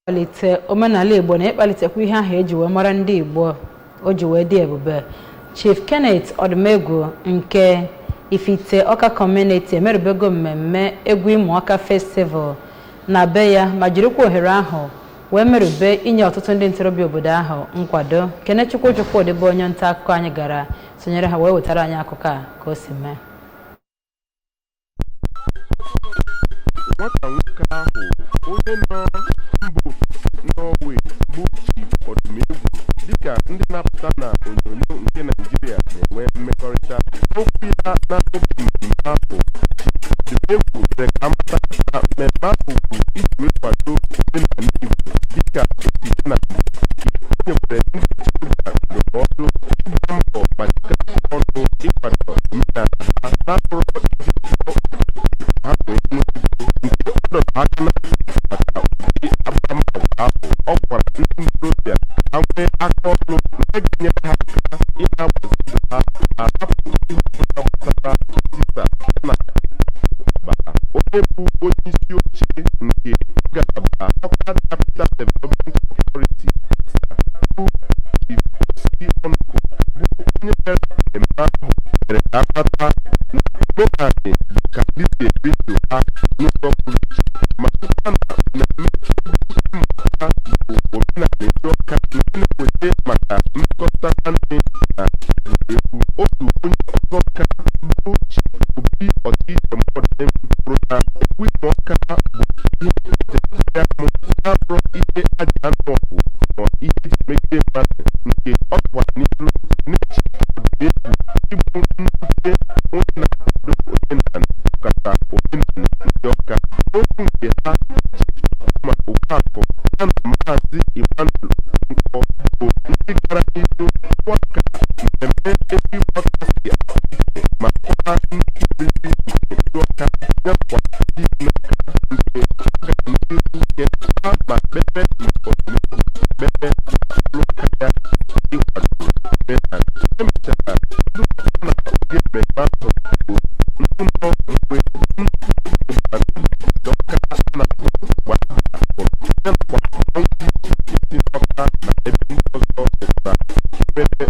Ịkwalite omenala Igbo na ịkpalitekwa ihe ahụ eji wee mara ndị Igbo o ji wee dị ebube. Chief Kenneth Odumegwu nke Ifite Ọka Community emerubego mmemme egwu Imo Ọka Festival na be ya ma jirikwa ohere ahụ wee merube inye ọtụtụ ndị ntorobịa obodo ahụ nkwado. Kenechukwu Chukwudị bụ onye nta akụkọ anyị gara sonyere ha wee wetara anyị akụkọ a ka o si mee. Nwata nwoke ahụ onye nọ mba ofesi Norway bụ Chief Odumegwu dịka ndị na-apụta na onyonyo nke Naịjirịa na-enwe mmekọrịta. N'okwu ya n'oge mmemme ahụ, Chief Odumegwu mere ka amata na mmemme ahụ bụ iji wee kwado omenala Igbo dịka o si dị na mbụ, nke o nyekwara ndị ntorobịa ndụmọdụ ịgba mbọ ma jikọọ aka ọnụ ịkwado omenala ha na-abụrọ iji tụọ obodo ka ha wee nwee ego, nke ọ dọrọ aka na ntị maka ụdị akparamagwa ahụ. Ọ gwara ndị ntorobịa ka ha nwee aka ọrụ nke ga-enyere ha aka ị na-agbazi ndụ ha ma hapụ ihe ọbụla gbasara ntisa ya na ịkwafu ọbara. Onye bụ onye isi oche nke ngalaba Awka Capital Development Authority bụ Chief Osi Ọnụkụ bụ onye bịara mmemme ahụ mere ka amata na omenala bụ ka ndị si ebi ndụ ha n'ụzọ pụrụ iche, ma sịkwa na mmemme egwu Imo Ọka bụ omenala ndị Ọka nke na-eweta maka mmekọrịta nwanne na egwuregwu. Otu onye ọzọ Ọka bụ Chief Obi Ọdịiche Mọdem kwuru na egwu Imo Ọka bụ ihe eji akpị amụ na-abụrọ ihe a ji anụ ọgụ ma ihe eji emegide mmadụ, nke ọ gakwara n'ihu na-echi Odumegwu ịbụ nnukwute onye na-akwado omenala, ọkacha omenala ndị Ọka. N'okwu nke ha, Chief Chukwuma Okafor ya na Maazị Emmanuel Okonkwo bụ ndị gara n'ihu kọwaa ka mmemme egwu Imo Ọka si apụ iche ma kọwaa nnukwu oriri nke ndị Ọka ya nakwa ndị bi n'Ọka, nke ha gara n'ihu kelekwa ma kpere Odumegwu ekpere na ọrụ aka ya ịkwado omenala. E mechara ndị pụtara na oge mmemme ahụ bụ ndị nọ mgbe nnukwu ịgba ndị Ọka a na-akpọ Mgbaaba kụrụ ya nakwa mmanwụ dị iche iche si n'Ọka na ebe ndị ọzọ pụtara, nke mere